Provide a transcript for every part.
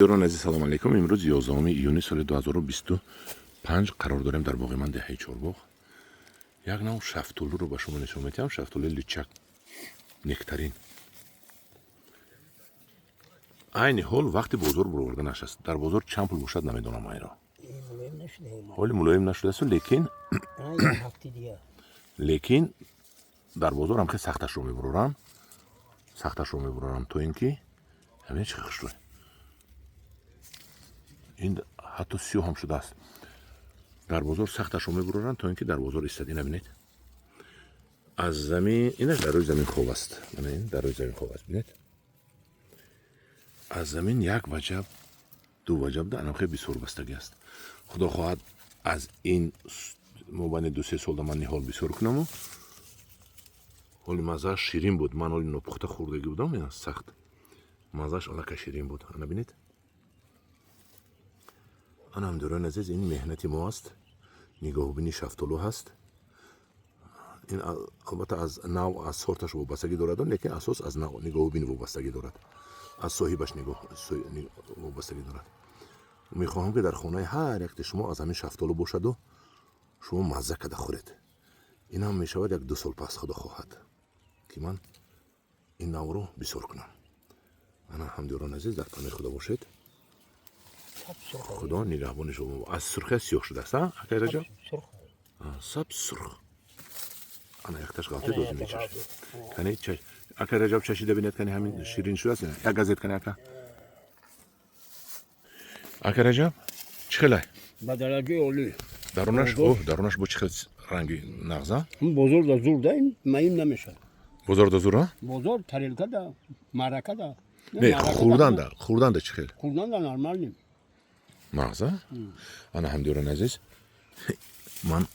Дӯстони азиз, салом алейкум. Имрӯз 11 июни соли 2025 қарор дорем дар боғи ман, деҳаи Чорбоғ. Як нав шафтолуро ба шумо нишон медиҳам, шафтолуи личак, нектарин. Айни ҳол вақти бозор буроварданаш аст. Дар бозор чанд пул бошад, намедонам айро. Ҳоли мулоим нашудааст, лекин дар бозор ҳам хеле сахташро мебурорам, сахташро мебурорам, то ин ки ҳамин чӣ хушрӯй. Ин ҳатто сиёҳам шудааст. Дар бозор сахташро мебуроранд, то ин ки дар бозор истад. Ина бинед, аз замин, инаш дар рӯи замин хоб аст. Мана, ин дар рӯи замин хоб аст. Бинед, аз замин як ваҷаб, ду ваҷаб да анам хеле бисёр бастагӣ аст. Худо хоҳад, аз ин мобайни 2-се солда ман ниҳол бисёр кунаму. Ҳоли маззааш ширин буд. Ман ҳоли нопухта хӯрдагӣ будам, ина сахт маззааш аллакай ширин буд. Ана бинед, ана, ҳамдиёрони азиз, ин меҳнати мо аст, нигоҳубини шафтолу ҳаст. Ин албатта аз нав, аз сорташ вобастагӣ дорад, лекин асос аз нигоҳубин вобастагӣ дорад, аз соҳибаш вобастагӣ дорад. Мехоҳам, ки дар хонаи ҳар якти шумо аз ҳамин шафтолу бошаду шумо мазза карда хӯред. Инам мешавад як 2 сол пас, худо хоҳад, ки ман ин навро бисёр кунам. Ана, ҳамдиёрони азиз, дар паноҳи Худо бошед. Худо нигаҳбони шумо. Аз сурхия сиёҳ шудааст, акай Раҷаб, саб сурх. Ана, якташ ғалтид, озӣ мечашид. Кани, акай Раҷаб, чашида бинед, кани, ҳамин ширин шудааст. Як газет кани, ака. Акай Раҷаб, чӣ хелай? Ба дараҷаи олӣ. Дарунаш, о, дарунаш бо чӣ хел ранги нағза. Бозор да зур да, маим намешавад. Бозор да зур, а? Бозор тарелка да, марака да. Не, хӯрданда, хӯрданда чӣ хел? Хӯрданда нормальный. Мағза. Ана, ҳамдиёрони азиз, ман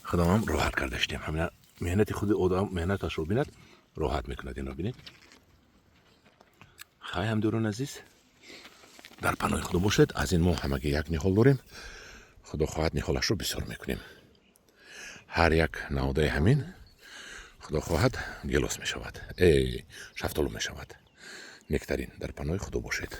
худамам роҳат карда шудем. Ҳамина меҳнати худи одам меҳнаташро бинад, роҳат мекунад. Инро бинед. Хай, ҳамдиёрони азиз, дар паноҳи Худо бошед. Аз ин мо ҳамагӣ як ниҳол дорем. Худо хоҳад, ниҳолашро бисёр мекунем. Ҳар як навдаи ҳамин, худо хоҳад, гелос мешавад, шафтолу мешавад, нектарин. Дар паноҳи Худо бошед.